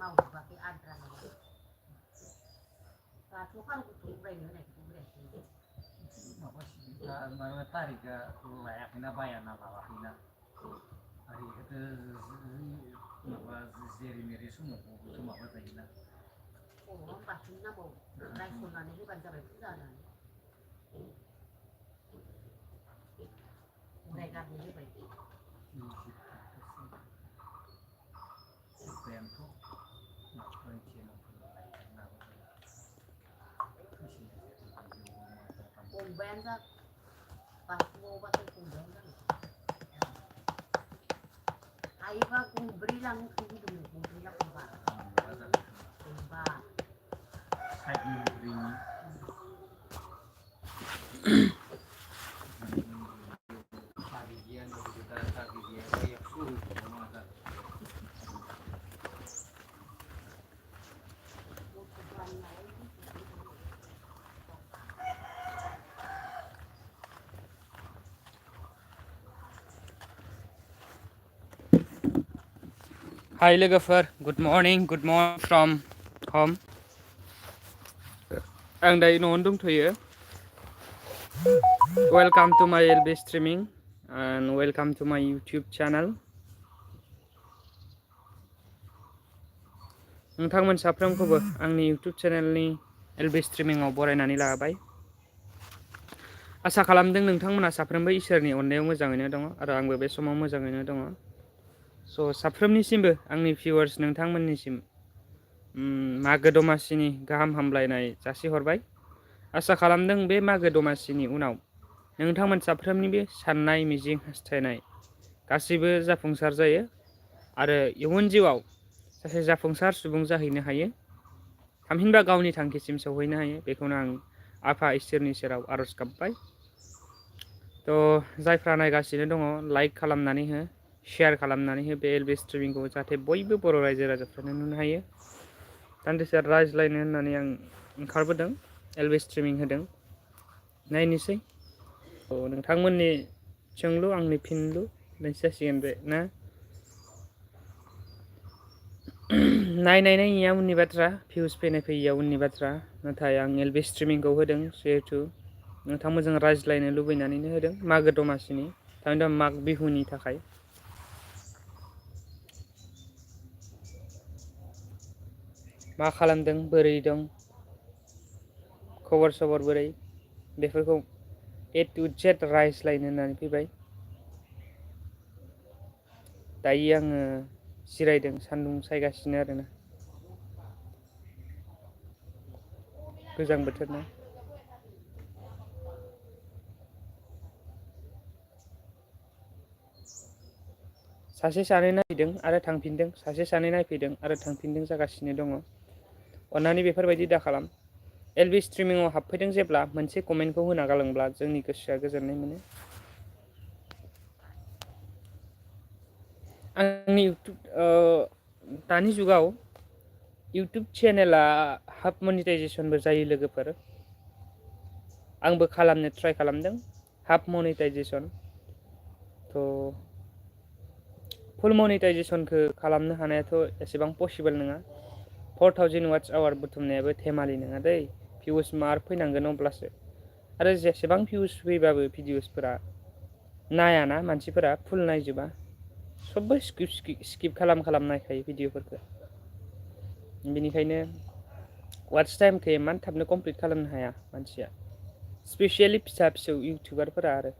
मावजोबाखै आद्रा दङ दाथ' खारगुसुं फरायनो होनायखौबो बोरायखै माबा तारिखआ लायाखैना बायाना लावाखैना आरो बेखौथ' माबा जेरै मेरै समावबोथ' माबा जायोना खर'आव बाथुम नांगौ रायसननानै होबानो जाबाय फुजा होनानै बोराय गारनो होबाय गंबायानो जा बाथौआवबाथाय गंबायानो जागोन हायोबा गंब्रै लांनो लुबैदोंमोन गंब्रै लांबा गंबा Hi लोगोफोर गुड मर्निं फ्रम हम आं दायो न'आवनो दंथ'यो welcome to my LB streaming and welcome to my YouTube channel नोंथांमोन साफ्रोमखौबो आंनि यूट्यूब चैनलनि एलबी स्ट्रीमिंआव बरायनानै लाबाय आसा खालामदों नोंथांमोना साफ्रोमबो इसोरनि अननायाव मोजाङैनो दङ आरो आंबो बे समाव मोजाङैनो दङ स' साफ्रोमनिसिमबो आंनि भिउवार्स नोंथांमोननिसिम मागो दमासिनि गाहाम हामलायनाय जासिहरबाय आसा खालामदों बे मागो दमासिनि उनाव नोंथांमोन साफ्रोमनिबो साननाय मिजिं हास्थायनाय गासिबो जाफुंसार जायो आरो इयुन जिउआव सासे जाफुंसार सुबुं जाहैनो हायो थामहिनबा गावनि थांखिसिम सौहैनो हायो बेखौनो आं आफा इसोरनि सेराव आर'ज गाबबाय थ' जायफ्रा नायगासिनो दङ लाइक खालामनानै हो शेयार खालामनानै हो बे एलबी स्ट्रीमिंखौ जाहाथे बयबो बर' रायजो राजाफ्रानो नुनो हायो दान्दिसे रायज्लायनो होननानै आं ओंखारबोदों एलबी स्ट्रीमिं होदों नायनोसै नोंथांमोननि सोंलु आंनि फिनलु मोनसे जासिगोन बे ना नायनाय नायिया उननि बाथ्रा भिउस फैनाय फैयिया उननि बाथ्रा नाथाय आं एलबी स्ट्रीमिंखौ होदों जिहेथु नोंथांमोनजों रायज्लायनो लुबैनानैनो होदों मागो दमासिनि थामहिनबा माग बिहुनि थाखाय मा खालामदों बोरै दं खबर सबर बोरै बेफोरखौ ए टु जेड रायज्लायनो होननानै फैबाय दायो आङो जिरायदों सान्दुं सायगासिनो आरोना गोजां बोथोर ना सासे सानै नायफैदों आरो थांफिनदों सासे सानै नायफैदों आरो थांफिनदों जागासिनो दङ अन्नानै बेफोरबायदि दाखालाम एलबी स्ट्रीमिंआव हाबफैदों जेब्ला मोनसे कमेन्टखौ होना गालांब्ला जोंनि गोसोआ गोजोननाय मोनो आंनि दानि जुगाव यूट्यूब चेनेला हाफ मनिटाइजेसनबो जायो लोगोफोर आंबो खालामनो ट्राइ खालामदों हाफ मनिटाइजेसन थ' फुल मनिटाइजेसनखौ खालामनो हानायाथ' एसेबां पसिबोल नङा 4000 वाट्स आवार बुथुमनायाबो धेमालि नङा दै भिउस मार फैनांगोन अब्लासो आरो जेसेबां भिउस फैबाबो भिडिअसफोरा नायाना मानसिफोरा फुल नायजोबा सबबो स्किप खालाम नायखायो भिडिअफोरखौ बेनिखायनो वाट्स टाइमखौ इमान थाबनो कमप्लिट खालामनो हाया मानसिया स्पेसियेलि फिसा फिसौ इउटुबारफोरा आरो